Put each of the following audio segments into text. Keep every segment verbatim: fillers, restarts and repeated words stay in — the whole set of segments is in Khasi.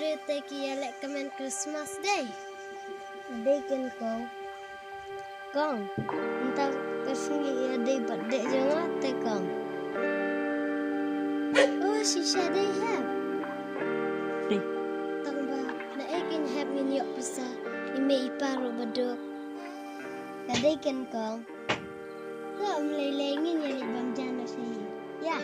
Te ki ïaleh kmen Christmas Day. Dei ken kong. Kong, mynta ka sngi ïa dei birthday jong nga te kong. Oh, shisha dei hep. Dei. Tang ba naei kin hep ngin ïoh pisa, i mei i pa ruh ba duk. Ka dei ken kong. Ka um lei lei ngin ïa leit bam jan na shisha. Ïa.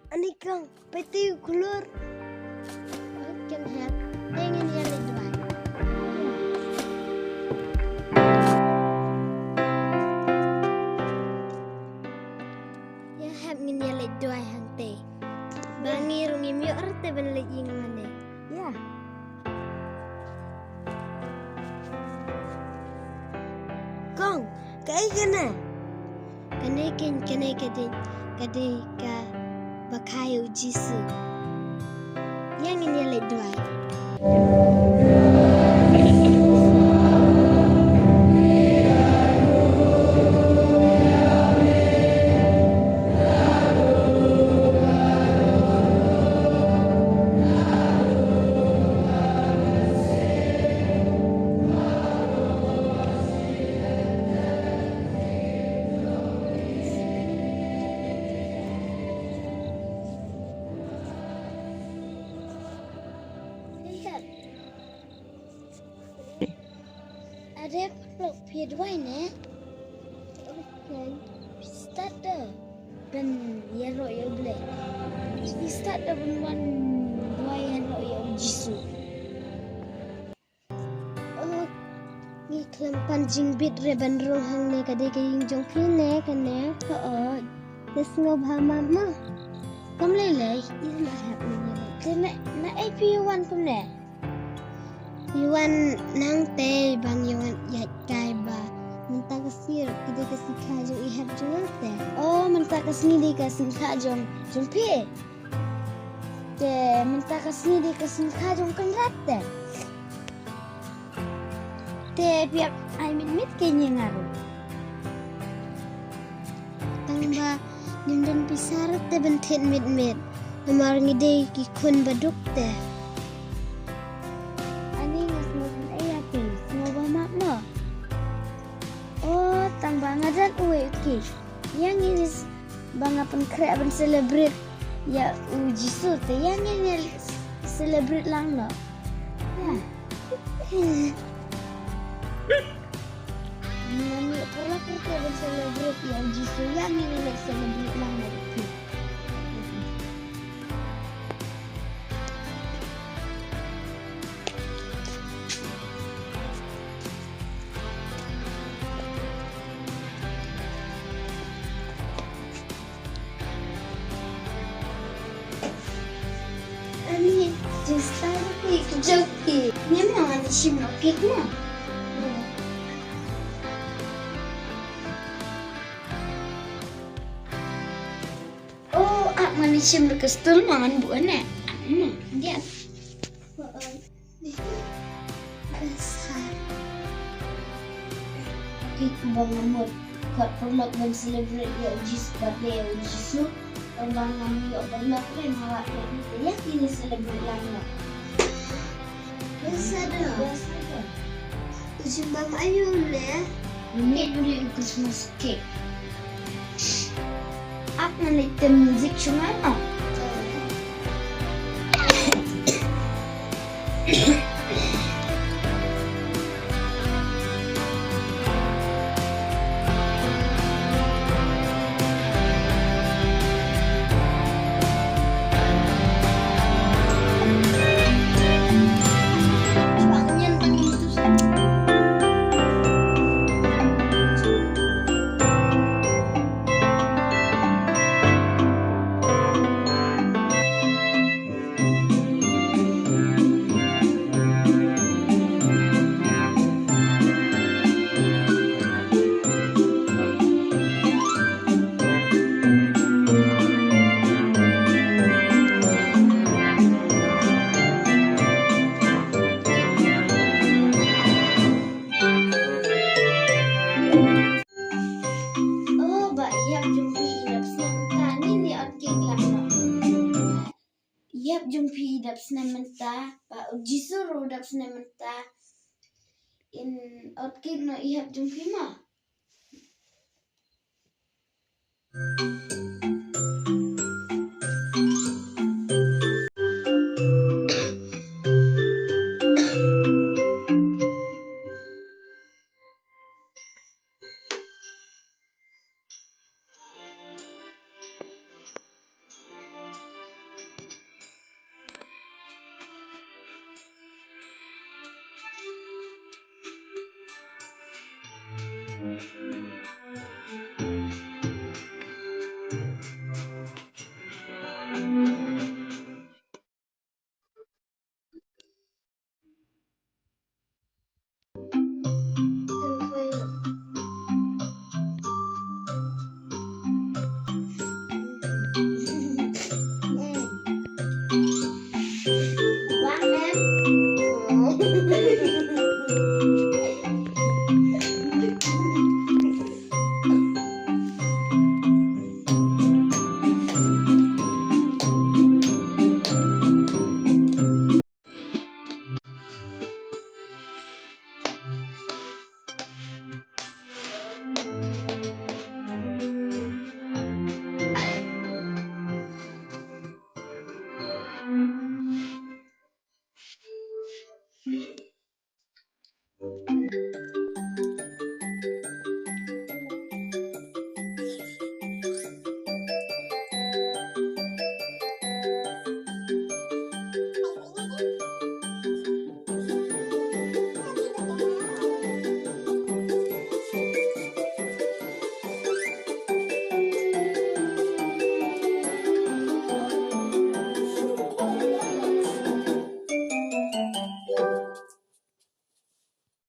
Ani kong, peit u kulur. Ken hep, te ngin ïa leit duwai. Ïa hep ngin ïa leit duwai hangtei. Ba ngi ruh ngim ïoh rte ban leit ïing mane. Ïa. Kong, kaei kane? Kane ken, kane ka dei, ka dei kaba kha ïa u Jisu. Ïa ngin ïa leit duwai. Are paralok, phi duwai ne? Okay. Start da ban ïaroh ïa U Blei. Start da ban wan duwai ïaroh ïa U Jisu. Oh, ngi khlem pan jingbit re ban rung hangne, ka dei ka ïing jong phi ne kane? Hooid. Te sngewbha map mo. Kam lei lei, i la hap ne. Te na, naei phi wan kumne? Phi wan nangtei ba ngi wan ïaid kai ba mynta ka sngi ruh ka dei ka sngi kha jong i hep jong nga te. Oh, mynta ka sngi dei ka sngi kha jong, jong phi. Te mynta ka sngi dei ka sngi kha jong Kynrad te. Te phi hap ai mit mit kein ïa nga ruh. Tang ba ngim don pisa ruh te ban thied mit mit. Namar ngi dei ki khun ba duk te. Ani nga sngewbha ïa phi, sngewbha map mo. Oh, tang ba nga don uwei u ki. Ïa ngin ba nga pynkhreh ban celebrate ïa u Jisu te ïa ngin ïa celebrate lang noh. Ïa. Ngan ïa pyrla pyrla ban celebrate ïa u Jisu, ïa ngin ïa celebrate lang noh. Ani, just like a joke. Ni mo ani shim no cake mo. Oh, ak mani shim ka stul man bu ne. Hmm, dia. Ki ba ngamut kat perlok ban celebrate ïa u Jis-, birthday ïa u Jisu. Kan ba ngam ïoh perlok re ngawat ïa ki, ïa ki ni celebrate lang ïa. Biasa dah. Biasa dah. Ujung bang ayu le. Ni beli Christmas cake. Ak ngan ïa tem music shungan ah. Jong phi dap snem mynta, ba u Jisu ruh dap snem mynta. In ot kit noh i hap jong phi mo.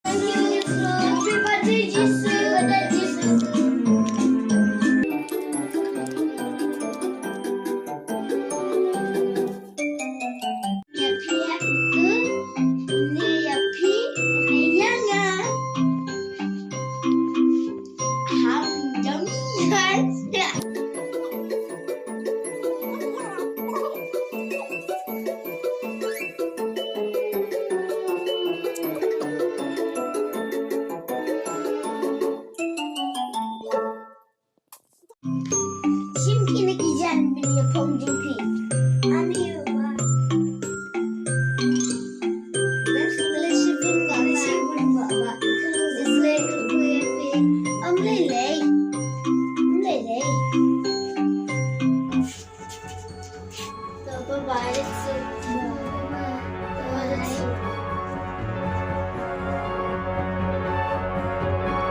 Happy birthday, Jesus. Happy birthday, Jesus. Ïa phi ha kut, ne ïa phi, ne ïa nga. Ham jong ïa. Shim kine ki jan ban ïa phong jong phi. Ani u ba. Best solution ba ba. Solution ba ba. Is like we phi. Am lei lei. Am lei lei. So bye bye.